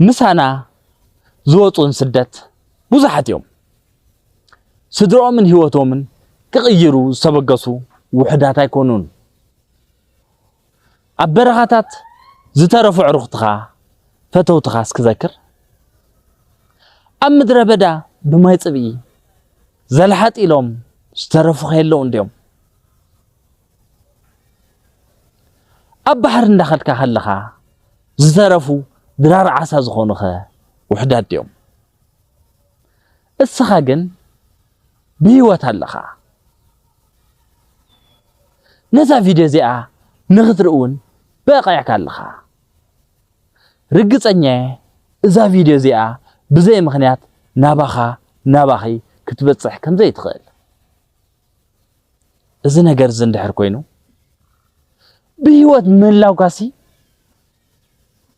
ምሳና ዝወፁ ንስደት ብዙሓት እዮም። ስድርኦምን ህይወቶምን ክቕይሩ ዝተበገሱ ውሑዳት ኣይኮኑን። ኣብ በረኻታት ዝተረፉ ኣዕሩኽትኻ፣ ፈተውትኻ እስኪ ዘክር። ኣብ ምድረ በዳ ብማይ ፅብኢ ዘልሓጥ ኢሎም ዝተረፉ ከየለዉ እንድዮም። ኣብ ባሕሪ እንዳኸድካ ከለኻ ዝተረፉ ድራር ዓሳ ዝኾኑኸ ውሑዳት ድዮም? እስኻ ግን ብህይወት ኣለኻ። ነዛ ቪድዮ እዚኣ ንኽትርኢ እውን በቒዕካ ኣለኻ። ርግጸኛ እየ፣ እዛ ቪድዮ እዚኣ ብዘይ ምኽንያት ናባኻ፣ ናባኺ ክትበጽሕ ከም ዘይትኽእል። እዚ ነገር እዚ እንድሕር ኮይኑ፣ ብህይወት ምህላውካሲ